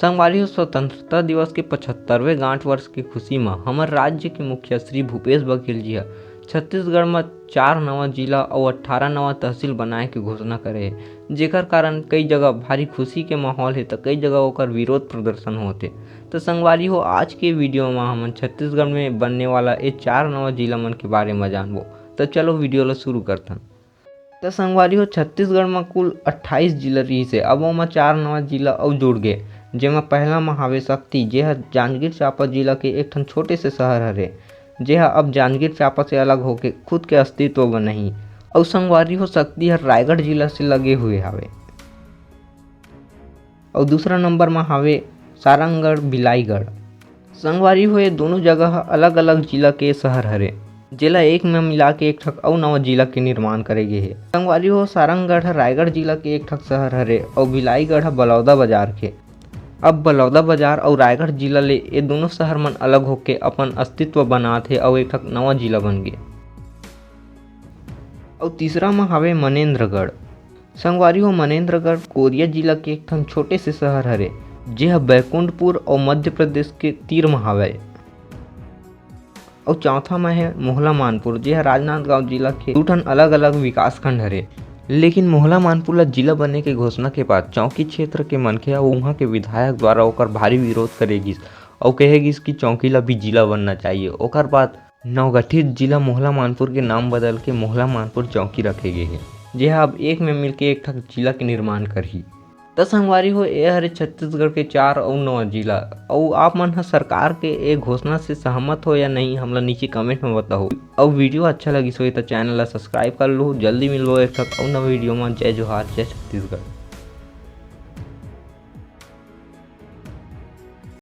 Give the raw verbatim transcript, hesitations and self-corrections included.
संगवारी हो, स्वतंत्रता दिवस के पचहत्तरवें गांठ वर्ष के खुशी म हमर राज्य के मुखिया श्री भूपेश बघेल जी ह छत्तीसगढ़ म चार नवा जिला अउ अट्ठारह नवा तहसील बनाए के घोषणा करे हे, जेकर कारण कई जगह भारी खुशी के माहौल हे, त कई जगह ओकर विरोध प्रदर्शन होत हे। त संगवारी हो, आज के वीडियो म हमन छत्तीसगढ़ में बनने वाला ए चार नवा जिला मन के बारे म जानबो। त चलो वीडियो ला शुरू करथन। त संगवारी हो, छत्तीसगढ़ म कुल अट्ठाईस जिला रिहिस हे, अब ओमा चार नवा जिला अउ जुड़ गे, जेमा पहला म हावे सक्ती, जे ह जांजगीर चांपा जिला के एक ठन छोटे से शहर हरे, जे ह अब जांजगीर चांपा से अलग होके खुद के अस्तित्व बनाही। अउ संगवारी हो, सक्ती ह रायगढ़ जिला से लगे हुए हावे। अउ दूसरा नंबर म हावे सारंगढ़, बिलाईगढ़। संगवारी हो, ये दोनों जगह ह अलग-अलग जिला के शहर हरे, जेला एक म मिला के एक ठक अउ नवा जिला के निर्माण करे गे हे। संगवारी हो, सारंगढ़ ह रायगढ़ जिला के एक ठक शहर हरे अउ बिलाईगढ़ ह बलौदा बाजार के। अब बलौदा बाजार अउ रायगढ़ जिला ले ये दोनों शहर मन अलग होके अपन अस्तित्व बनात हे अउ एक ठक नवा जिला बन गे। अउ तीसरा म हावे मनेन्द्रगढ़। संगवारी हो, मनेन्द्रगढ़ कोरिया जिला के एक ठन छोटे से शहर हरे, जे ह बैकुंठपुर अउ मध्य प्रदेश के तीर म हावय। अउ चौथा म हे मोहला मानपुर, जे ह राजनांदगांव जिला के दू ठन अलग-अलग विकासखंड हरे। लेकिन मोहला मानपुर ल जिला बने के घोषणा के बाद चौकी क्षेत्र के मनखे अउ उहां के विधायक द्वारा ओकर भारी विरोध करे गिस अउ कहे गिस कि चौकी ल भी जिला बनना चाहिए। ओकर बाद नवगठित जिला मोहला मानपुर के नाम बदल के मोहला मानपुर चौकी रखे गे हे, जे ह अब एक में मिलके एक ठक जिला के निर्माण करही। त संगवारी हो, ए हरे छत्तीसगढ़ के चार अउ नवा जिला। अउ आप मन ह सरकार के ए घोषणा से सहमत हो या नहीं, हमला नीचे comment में बताओ। अउ वीडियो अच्छा लगिस होही त चैनल ला सब्सक्राइब कर लो। जल्दी मिलबो एक ठक अउ नवा वीडियो में। जय जोहार, जय छत्तीसगढ़।